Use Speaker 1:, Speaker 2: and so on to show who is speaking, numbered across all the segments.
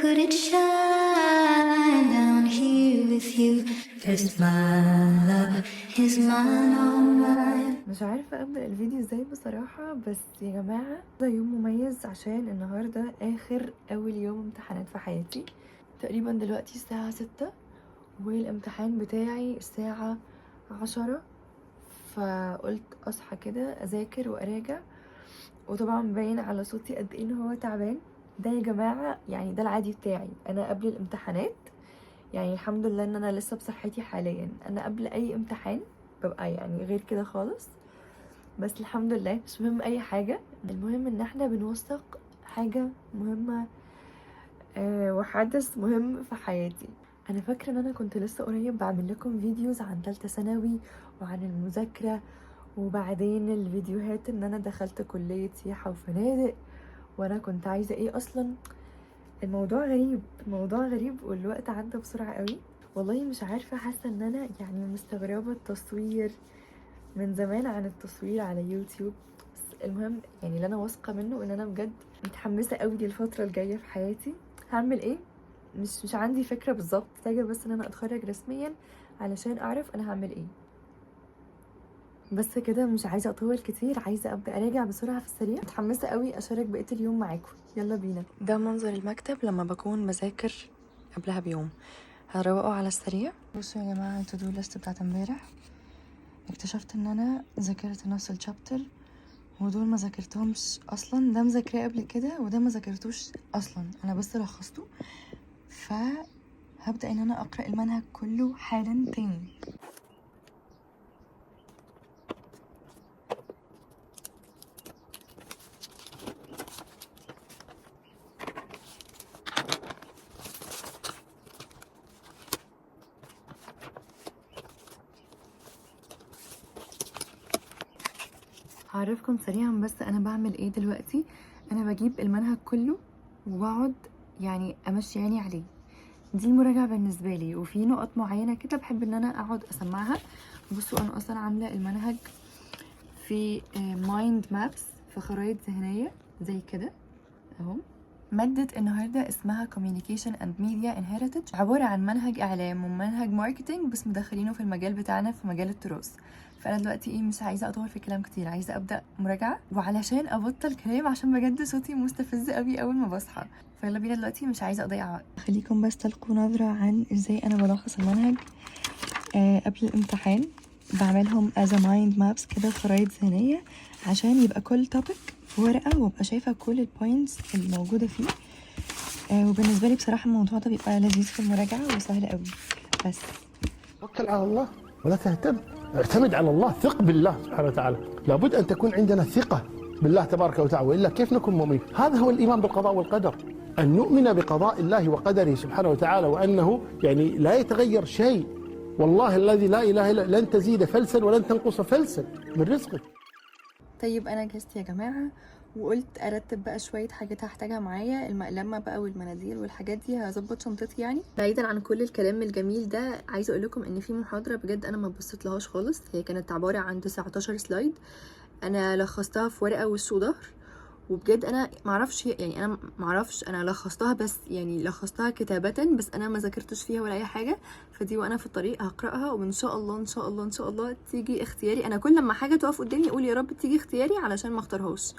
Speaker 1: could it shine down here with you? 'Cause my love is mine, all mine.
Speaker 2: مش عارفة أبدأ الفيديو ازاي بصراحة، بس يا جماعة ده يوم مميز عشان النهاردة آخر أول يوم امتحانات في حياتي. تقريبا دلوقتي الساعة 6 والامتحان بتاعي الساعة 10، فقلت أصحى كده أذاكر وأراجع. وطبعا باين على صوتي قد ايه ان هو تعبان. ده يا جماعة يعني ده العادي بتاعي أنا قبل الامتحانات، يعني الحمد لله ان انا لسه بصحتي حاليا. انا قبل اي امتحان ببقى يعني غير كده خالص، بس الحمد لله مش مهم اي حاجة. المهم ان احنا بنوثق حاجة مهمة، وحدث مهم في حياتي. انا فاكرة ان انا كنت لسه قريب بعمل لكم videos عن تالتة ثانوي وعن المذاكرة، وبعدين الفيديوهات ان انا دخلت كلية سياحة وفنادق وانا كنت عايزة ايه اصلا. الموضوع غريب، الموضوع غريب، والوقت عدى بسرعة قوي والله. مش عارفة، حاسة ان انا يعني مستغربة التصوير من زمان عن التصوير على يوتيوب، بس المهم يعني اللي انا واثقة منه ان انا بجد متحمسة قوي للفترة الجاية في حياتي. هعمل ايه مش عندي فكرة بالظبط، محتاجة بس ان انا اتخرج رسميا علشان اعرف انا هعمل ايه. بس كده مش عايزة اطول كتير، عايزة ابدأ اراجع بسرعة في السريع. متحمسة قوي اشارك بقية اليوم معاكم، يلا بينا. ده منظر المكتب لما بكون بذاكر قبلها بيوم، هروقه على السريع. بصوا يا جماعة ال to do list بتاعت امبارح، اكتشفت ان انا ذاكرت نفس ال chapter ودول ما ذاكرتهمش اصلا. ده مذاكراه قبل كده وده ما ذاكرتوش اصلا، انا بس لخصته. فهبدأ ان انا اقرأ المنهج كله حالا تاني. هعرفكم سريعا بس انا بعمل ايه دلوقتي. انا بجيب المنهج كله وبقعد امشي عيني عليه، دي المراجعة بالنسبة لي. وفي نقط معينة كده بحب ان انا اقعد اسمعها. بصوا انا اصلا عاملة المنهج في mind maps، في خرائط ذهنية زي كده اهو. مادة النهاردة اسمها Communication and Media in Heritage، عبارة عن منهج إعلام ومنهج marketing بس مدخلينه في المجال بتاعنا في مجال التراث. فأنا دلوقتي مش عايزة أطول في كلام كتير، عايزة أبدأ مراجعة، وعلشان أبطل كلام عشان بجد صوتي مستفز قوي أول ما بصحى. فيلا بينا دلوقتي، مش عايزة أضيع وقت. خليكم بس تلقوا نظرة عن إزاي أنا بلخص المنهج، قبل الامتحان. بعملهم as a mind maps كده، خرايط ذهنية، عشان يبقى كل topic في ورقة وابقى شايفة كل ال points الموجودة فيه. وبالنسبة لي بصراحة الموضوع ده بيبقى لذيذ في المراجعة وسهل قوي. بس
Speaker 3: توكل على الله ولا تهتم، اعتمد على الله، ثق بالله سبحانه وتعالى. لابد أن تكون عندنا ثقة بالله تبارك وتعالى، وإلا كيف نكون مؤمنين؟ هذا هو الإيمان بالقضاء والقدر، أن نؤمن بقضاء الله وقدره سبحانه وتعالى، وأنه لا يتغير شيء. والله الذي لا إله إلا لن تزيد فلسا ولن تنقص فلسا من رزقك.
Speaker 2: أنا جهزت يا جماعة، وقلت أرتب بقى شوية حاجات هحتاجها معايا، المقلمة بقى والمناديل والحاجات دي، هظبط شنطتي. بعيدا عن كل الكلام الجميل ده، عايزة أقول لكم إن في محاضرة بجد أنا ما بصيت لهاش خالص، هي كانت عبارة عن 19 سلايد، أنا لخصتها في ورقة وش وظهر، وبجد أنا معرفش، يعني أنا معرفش، أنا لخصتها بس يعني لخصتها كتابة، بس أنا ما ذاكرتش فيها ولا أي حاجة. فدي وأنا في الطريق هقرأها، وإن شاء الله إن شاء الله إن شاء الله تيجي اختياري. أنا كل لما حاجة تقف قدامي أقول يا رب تيجي اختياري علشان ما اختارهاش،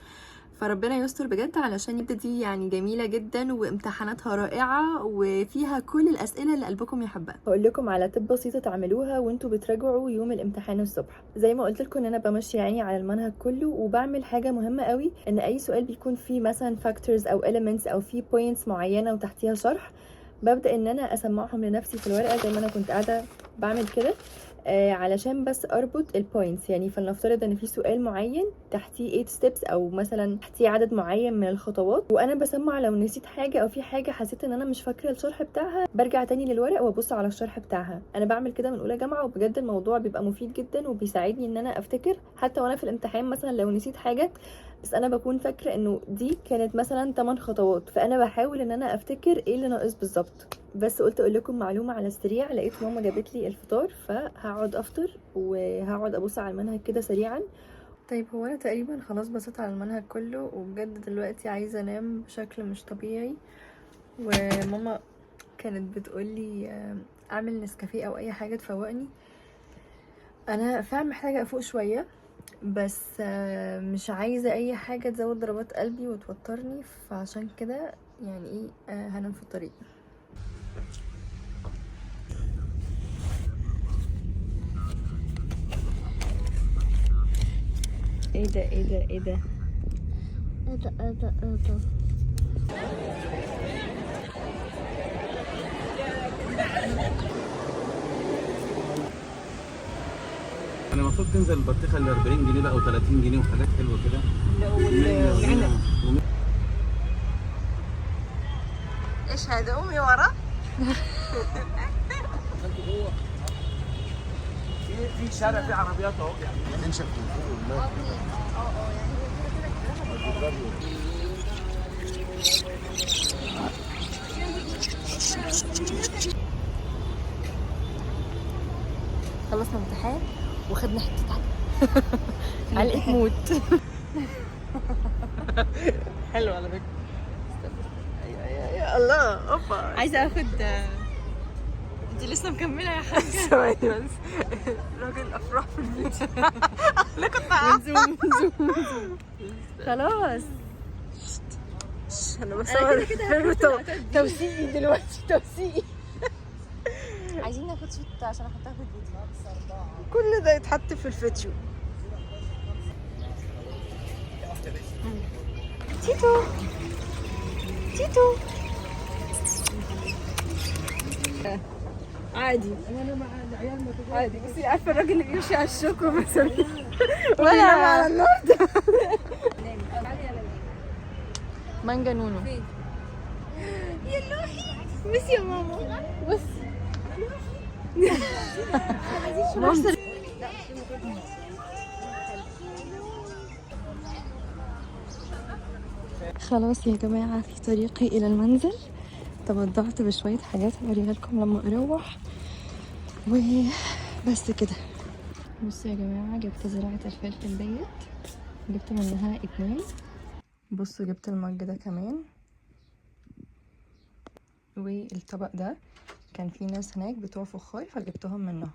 Speaker 2: فربنا يستر بجد، علشان المادة دي جميلة جدا وامتحاناتها رائعة وفيها كل الأسئلة اللي قلبكم يحبها. هقول لكم على تب بسيطة تعملوها وانتوا بتراجعوا يوم الامتحان الصبح. زي ما قلت لكم ان انا بمشي عيني على المنهج كله، وبعمل حاجة مهمة قوي، ان اي سؤال بيكون فيه مثلا factors او elements او فيه points معينة وتحتيها شرح، ببدأ ان انا اسمعهم لنفسي في الورقة زي ما انا كنت قاعدة بعمل كده، علشان بس اربط ال points. فلنفترض ان في سؤال معين تحتيه 8 steps او مثلا تحتيه عدد معين من الخطوات، وانا بسمع لو نسيت حاجه او في حاجه حسيت ان انا مش فاكره الشرح بتاعها، برجع تاني للورق وابص على الشرح بتاعها. انا بعمل كده من اولى جامعه، وبجد الموضوع بيبقى مفيد جدا وبيساعدني ان انا افتكر حتى وانا في الامتحان. مثلا لو نسيت حاجه بس انا بكون فاكره انه دي كانت مثلا 8 خطوات، فانا بحاول ان انا افتكر ايه اللي ناقص بالظبط. بس قلت اقول لكم معلومه على السريع، لقيت ماما جابت لي الفطار فهقعد افطر وهقعد ابص على المنهج كده سريعا. هو انا تقريبا خلاص بصيت على المنهج كله، وبجد دلوقتي عايزه انام بشكل مش طبيعي، وماما كانت بتقولي اعمل نسكافيه او اي حاجة تفوقني. انا فعلا محتاجه افوق شوية، بس مش عايزه اي حاجة تزود ضربات قلبي وتوترني، فعشان كده يعني ايه هنام في الطريق. ايه ده ايه ده ايه ده
Speaker 1: ايه ده ايه ده ايه ده.
Speaker 4: انا المفروض تنزل البطيخه اللي 40 جنيه بقى و30 جنيه وحاجات حلوة كده. والعنب.
Speaker 2: ايش هذا؟ امي ورا.
Speaker 4: في شارع في عربيات اهو يعني
Speaker 3: تنشف من فوق الماء.
Speaker 2: خلصنا امتحان وخدنا حتة علقه علقه موت. حلو على فكرة. ايوه ايوه الله اوبا.
Speaker 5: عايزه اخد. انت لسه مكملة يا حاجة؟
Speaker 2: ثواني بس، راجل افراح في البيت. انا كنت
Speaker 5: ون zoom zoom. خلاص
Speaker 2: انا بصور فيلم توثيقي دلوقتي، توثيقي.
Speaker 5: عايزين ناخد shot عشان احطها في الفيديو.
Speaker 2: كل ده يتحط في الفيديو. تيتو تيتو عادي عادي. بس عارفه الراجل اللي بيمشي على الشوك مثلا ولا على النار ده.
Speaker 5: مانجا نونو.
Speaker 2: يا لوحي بس يا ماما بس.
Speaker 5: خلاص يا جماعة، في طريقي إلى المنزل تبضعت بشوية حاجات هوريها لكم لما أروح، وبس كده. بصوا يا جماعة، جبت زراعة الفلفل ديت، جبت منها 2. بصوا جبت المج ده كمان، والطبق ده كان في ناس هناك بتوع فخار فجبتهم منهم.